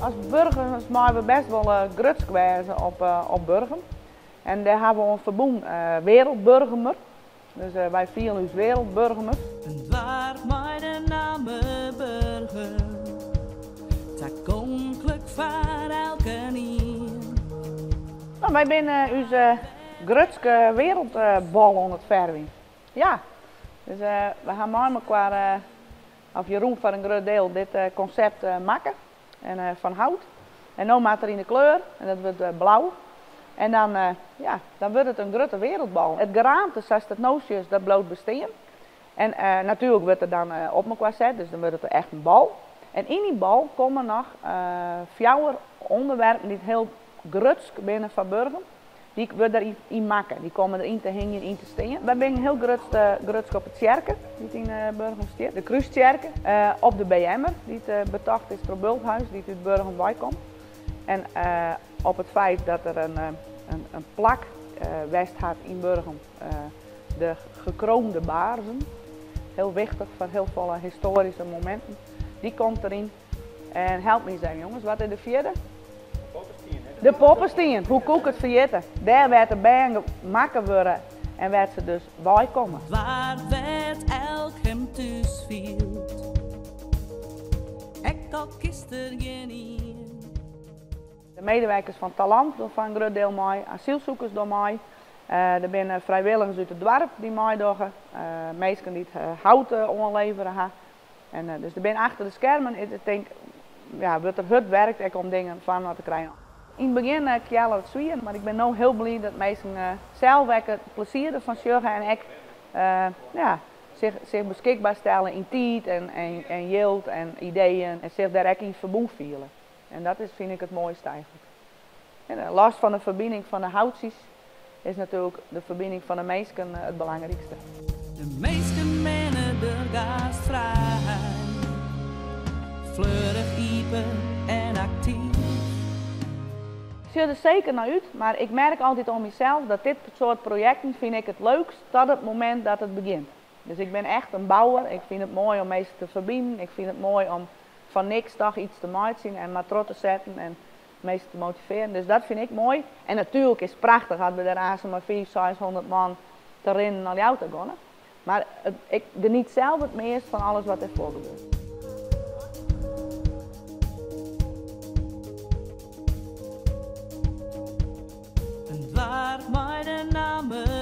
As Burgumers meie we bêst wol grutsk wêze op, op Burgum. En dêr hawwe we oan ferbûn Wereldburgumer. Dus wy fiele ús wereldburgumers. In doarp mei de namme Burgum, tagonklik foar elkenien. No, wy binne ús grutske wereldbol oan it fervjen. Ja, dus we ha mei mekoar, of Jeroen foar in grut diel, dit konsept makke en fan hout. En no moat er yn de kleur en dat wurdt blau. En dan, ja, dan wurdt it in grutte wereldbol. It geraamte sa'tst it no sjochst, dat bliuwt bestean. En natuerlik wurdt er dan op mekoar set, dus dan wurdt it echt in bal. En yn dy bal komme noch fjouwer ûnderwerpen dy't hiel grutsk binne foar Burgum. Dy wurde der yn makke, dy komme der yn te hingjen, yn te stean. Wy binne hiel grutsk op de tsjerke dy't yn Burgum stiet, de Krústsjerke, op de BM'er dy't betocht is troch Bulthuis, dy't út Burgum weikomt. En op it feit dat der in plak west hat yn Burgum, de Gekroonde Baarzen, hiel wichtich foar hiel folle histoaryske mominten, dy komt deryn. En help my ris even jonges, wat is de fjirde? De poppestien, hoe koe ik it ferjitte? Dêr wêr't de bern makke wurde en wêr't se dus weikomme. Doarp wêr't elk him thús fielt, ek al kinst der gjinien. De medewerkers fan Talant dogge foar in grut diel mei, asylsoekers dogge mei. Der binne frijwilligers út it doarp dy't meidogge, minsken dy't hout oanlevere ha. En dus der binne achter de skermen, ik tink, ja, wurdt der hurd werkt ek om dingen foarinoar te krijen. Yn it begjin kealle it swier, mar ik bin no hiel bliid dat minsken sels ek it plezier derfan sjogge en ek ja, sich beskikber stelle yn tiid en jild en ideeën en sich dêr ek yn ferbûn fiele. En dat is, fyn ik, it moaiste eigentlik. En los fan de ferbining fan de houtsjes is natuerlik de ferbining fan de minsken it belangrykste. De minsken binne der gastfrij, fleurich, iepen en aktyf. Ik sjoch der seker nei út, mar ik merk altyd oan mysels dat dit soart projekten fyn ik it leukst tot it momint dat it begjint. Dus ik bin echt in bouwer, ik fyn it moai om minsken te ferbinen, ik fyn it moai om fan niks toch yts te meitsjen en mar troch te setten en minsken te motivearjen. Dus dat fyn ik moai. En natuerlik is it prachtich as we dêr aanst mei fiif, seishûndert man te rinnen nei Ljouwert ta geane. Mar ik geniet sels it meast fan alles wat dêrfoar gebeurt. In doarp mei de namme.